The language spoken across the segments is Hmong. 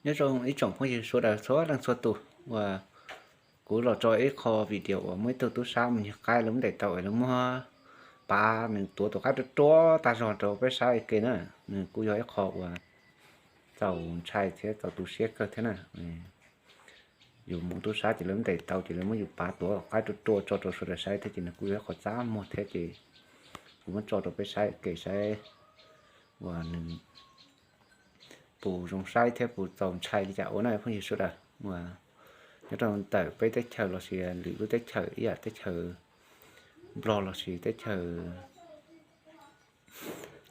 Nyob zoo ib tsoom phooj ywg sawv daws txhua leej txhua tus uas kuv los tso ib qho video uas muaj ib tug tub sab mus nyiag qaib lawv muab ntes tau es lawv muab pav nws tuav tus qaib ruaj ruaj tag zog rau peb saib ua ke na. Nws kuj yog ib qho uas txaus ntshai thiab txaus tu siab kawg thiab na. Yus mus tub sab ces lawv muab ntes tau ces lawv muab yus pav tuav qaib ruaj ruaj tso rau sawv daws saib thiab ces nws kuj yog ib qho txaj muag thiab ces kuv muab tso rau peb saib ua ke saib uas nws puas zoo saib thiab puas txaus ntshai li cas ua na phooj ywg sawv daws. Uas nyob rau ntawm peb teb chaws los sis lwm lub teb chaws ib yam teb chaws Nplog los sis teb chaws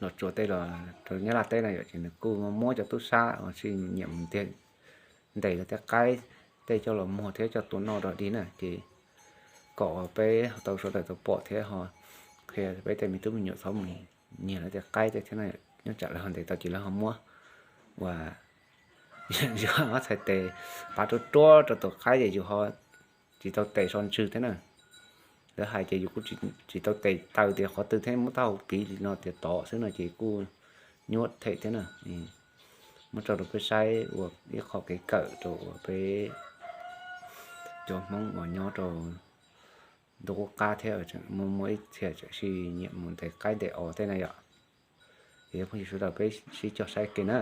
Los Tsuas tej los rau Nyab Laj teb na yom, ces nws kuj muab cov tub sab uas tsis nyiam mus ntiag ntes lawv tej qaib tej coj los muag thiab coj tua noj rau dig na ces kom peb tau sawv daws tau pom thiab ho qhia peb tej me tub me nyuam txhob mus nyiag lawv tej qaib tej thiab na. Nyob tsam lawv ho ntes tau ces lawv ho muab uas yus ob txhais tes pav ruaj ruaj rau tus qaib ces yus ho tsis tau tes so ntswg thiab na. Lawv hais ces yus kuj tsis tau tes taw tias qhov twg thiab muab taub hau piv li no tias tod xwb no ces kuj nyuaj them thiab na. Muab tso rau peb saib ua ib qho kev kawm rau uas peb cov Hmoob uas nyob rau ntuj qub qab thiab muaj muaj ib txhia tseem sib nyiam mus ntes qaib ntes os tej na yom. Es phooj ywg sawv daws peb sib cog saib ke na.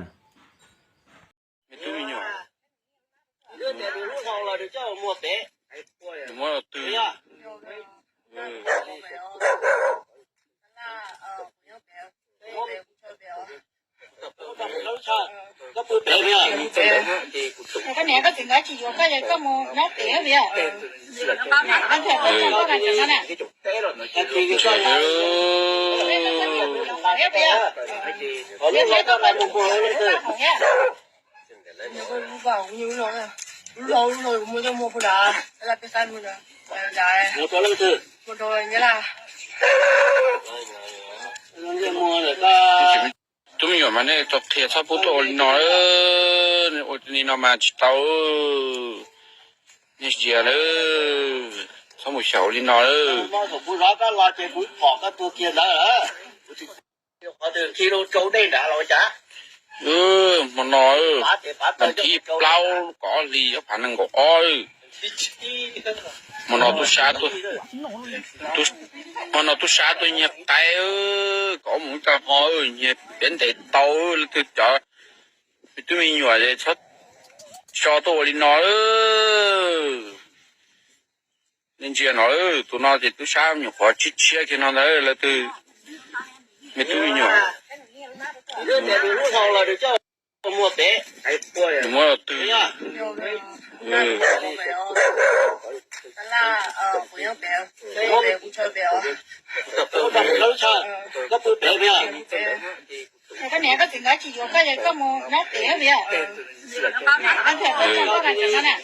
Koj niam koj txiv nkawd tsis yuav koj, koj mus nyob pem koj thiaj tau tso koj na. Tub me nyuam mas nej tau qhia txhob pub tuaj ua li no, ua li no mas tsis tau. Nej ntsia lawm, txhob mus xyaum li no lawm. Hmo no, vas thib plaub kaum ob hlis ob phav nees nkaum ob, hmo no tub sab tuaj, hmo no tub sab tuaj nyiag qaib, kaum ob moos tag hmo, nyiag peb ntes tau, leej twg cov me tub me nyuam txhob tso tuaj ua li no. Nej ntsia no, tus no ces tub sab nyuam qhuav tshiab tshiab kiag no ntag, leej twg me tub me nyuam muab twg. Koj niam koj txiv nkawd tsis yuav koj, koj mus nyob pem thiaj tau tso koj na.